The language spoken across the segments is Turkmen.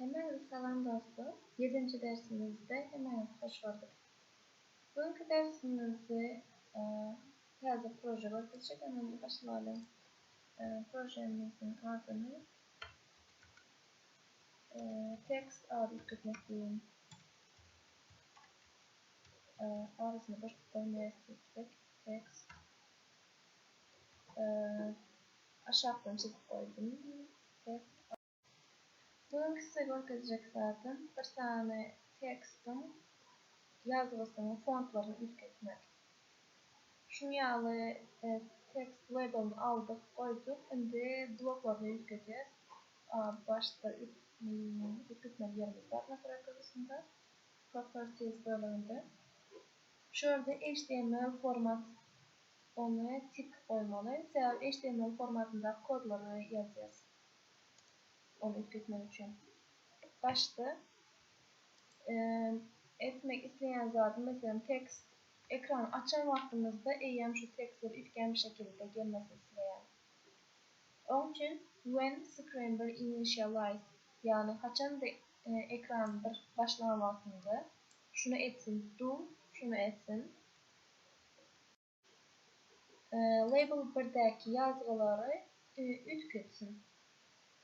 Hemmäňize salam dostlar. Ýedinji dersimizde hemmäňizi hoş gördük. Bu günki dersimizde täze proje görkezjek. Hemen başlalyň. Projemiziň adyny tekst ady üýtgetmek diýen arasyna boşluk goýmaýas diýipdik. Tekst aşakdan çyzyk goýdum. Tekst Bu günki size görkezjek zadym bir sany tekstiň ýazgysynyň fontlaryny üýtgetmek. Şuň ýaly tekst labelini aldyk, goýduk. Indi bloklaryny üýtgedýäs. Başda üýtgetmeli ýerimiz bar nastroýkasynda, Properties bölüminde. Şu ýerde HTML format ony tik goýmaly. Sebäbi HTML formatyndaky kodlary ýazýas. Ony üýtgetmek üçin. Başda etmek isleýän zadym, meselem, tekst ekrany açan wagtymyzda eýýäm şu tekstler üýtgän bir şekilde gelmesini isleýän. Oň üçin when screen bir initialize, ýagny haçanda ekran bir başlan wagtynda şuny etsin, do şuny etsin. Label birdäki ýazgylary üýtgetsin.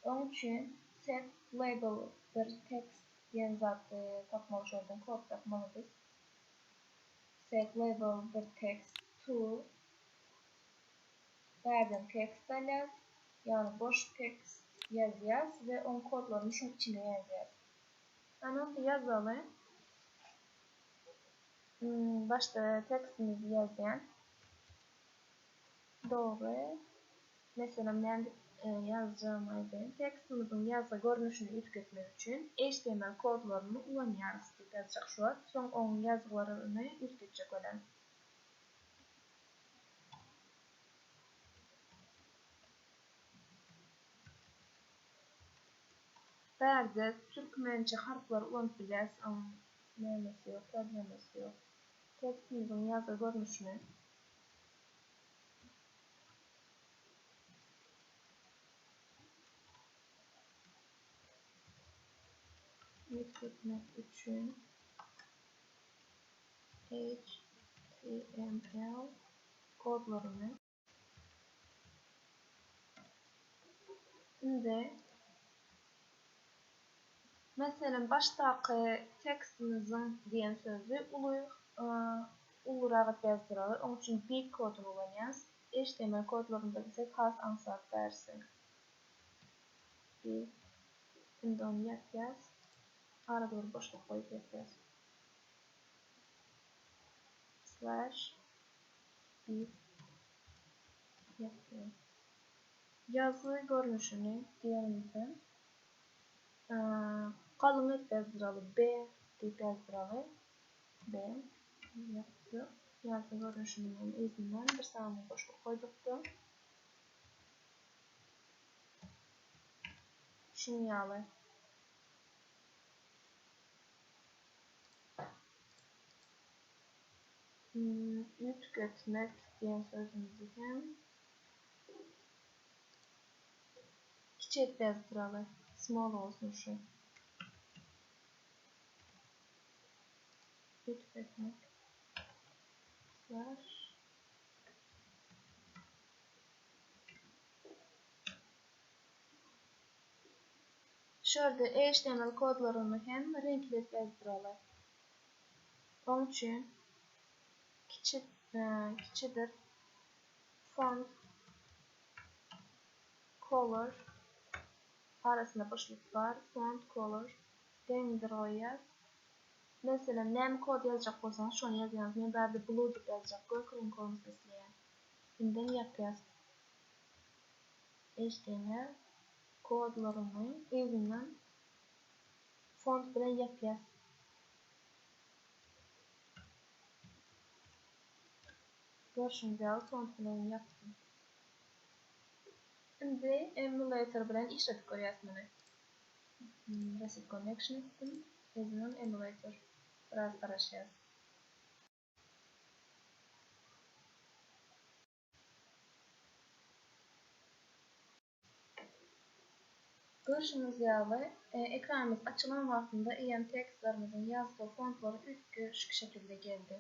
Oň üçin set label bir text diýen zady tapmaly şordan kod tapmaly biz. Set label bir text to bärden tekst alýas, ýagny boş tekst ýazýas we oň kodlaryny şuň içine ýazýas. Hany onda ýazaly. Başda tekstimizi ýazýan. Dogry. Meselem, nädip ýazjagymy aýdaýyn. Tekstimiziň ýazgy görnüşini üýtgetmek üçin HTML kodlaryny ulanýarys diýip ýazjak şu wagt. Soň oň ýazgylaryny üýtgetjek bolýan. Bärde türkmençe harplary ulanyp bilýäris. Nämesi ýok, problemasy ýok. Tekstimiziň ýazgy görnüşini üýtgetmek üçin HTML kodlaryny Indi, meselem, başdaky tekstimiziň diýen sözi uly ulurak edip ýazdyrarys. Onuň üçin big koduny ulanýarys. HTML kodlaryny bilsek has aňsat dersi. Big. Indi ony ýapýas. Arada bir boşluk goýup ýapýas. Slash big ýapýas. Ýazgy görnüşini diýenimizde galyň edip ýazdyraly B diýip ýazdyraly. B ýapdyk. Ýazgy görnüşiniň yzyndan bir sany boşluk goýdukda şunuň ýaly. Üýtgetmek diýen sözümizi hem kiçi edip ýazdyralý. Small bolsun şu. Üýtgetmek slash Şu ýerde HTML kodlaryny hem reňkli edip ýazdyraly. Oň üçin kiçi kiçidir font color arasynda boşluk bar font color deňdir goýýas. Meselem näme kod ýazjak bolsaňyz şony ýazýaňyz. Men bärde blue diýip ýazjak gök reňk bolmasyn isleýän. Indem ýapýas. HTML kodlaryny yzyndan font bilen ýapýas. Görşüňiz ýaly font bilen ýapdym. Indi emulator bilen işledip görýäs muny. Reset connection etdim. Yzyndan emulator. Biraz garaşýas. Görşüňiz ýaly, ekranymyz açylan wagtynda eýýäm tekstlerimiziň ýazgy fontlary üýtgeşik şekilde geldi.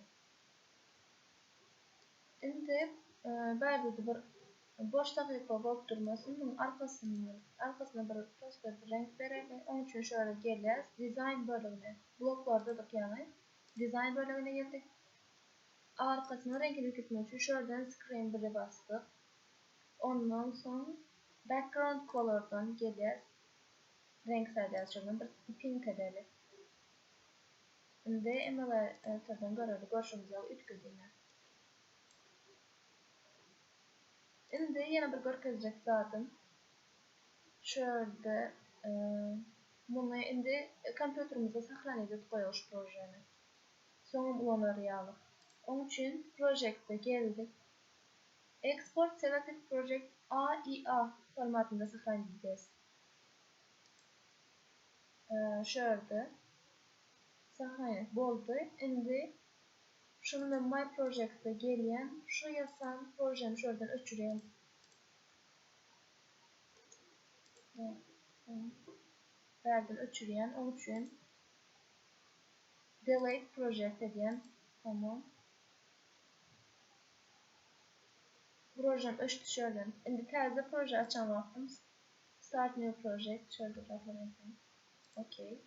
Indi bärde-de bir boş sahypa bolup durmasyn, munuň arkasyny arkasyna bir prosta bir reňk bereli. Onuň üçin şu ýere gelýäs, dizaýn bölümine, bloklardadyk ýaňy, dizaýn bölümine geldik. Arkasyna reňkini üýtgetmek üçin şu ýerden screen bire basdyk. Ondan soň background colordan gelýäs. Reňk saýlaýas şondan bir pink edeli. Indi emulatordan göreli görşümiz ýaly üýtgedi ine. Indi ýene bir görkezjek zadym şu ýerde muny indi kompýuterimizde sahranit edip goýaly şu projeni. Soňam ulanar ýaly. Oň üçin projekte geldik. Export selected project AIA formatynda sahranit edýäs. Şu ýerde sahranit boldy. Indi şuny men my project'e gelýän, şu ýasan projemi şu ýerden öçürýän. Bärden öçürýän, oň üçin delete project edýän. Tamam. Projem öçdi şu ýerden. Indi täze proje açan wagtym start new project şu ýerde zatlar Okey.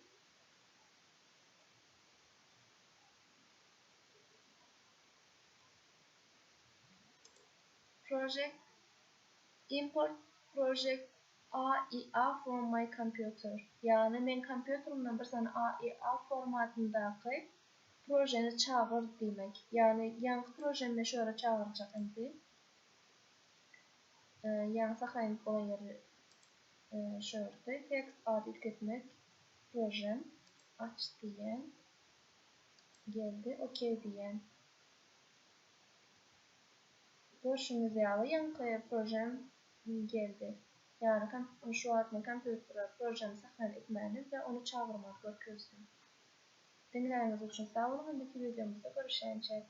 Project import project AIA from my computer. Ýagny men kompýuterimden bir sany AIA formatyndaky projeni çagyr diýmek. Ýagny ýaňky projemi men şu ýere çagyrjak indi. Ýaňy sahraýynyp bolan ýeri şu ýerde. Tekst ady üýtgetmek projem aç diýen geldi. OK diýen. Görşüňiz ýaly ýaňky projem geldi. Ýagny şu wagt men kompýutere projemi sahran etmäni we ony çagyrmagy görkezdim. Diňläniňiz üçin sag boluň indiki wideomyzda görüşýänçäk.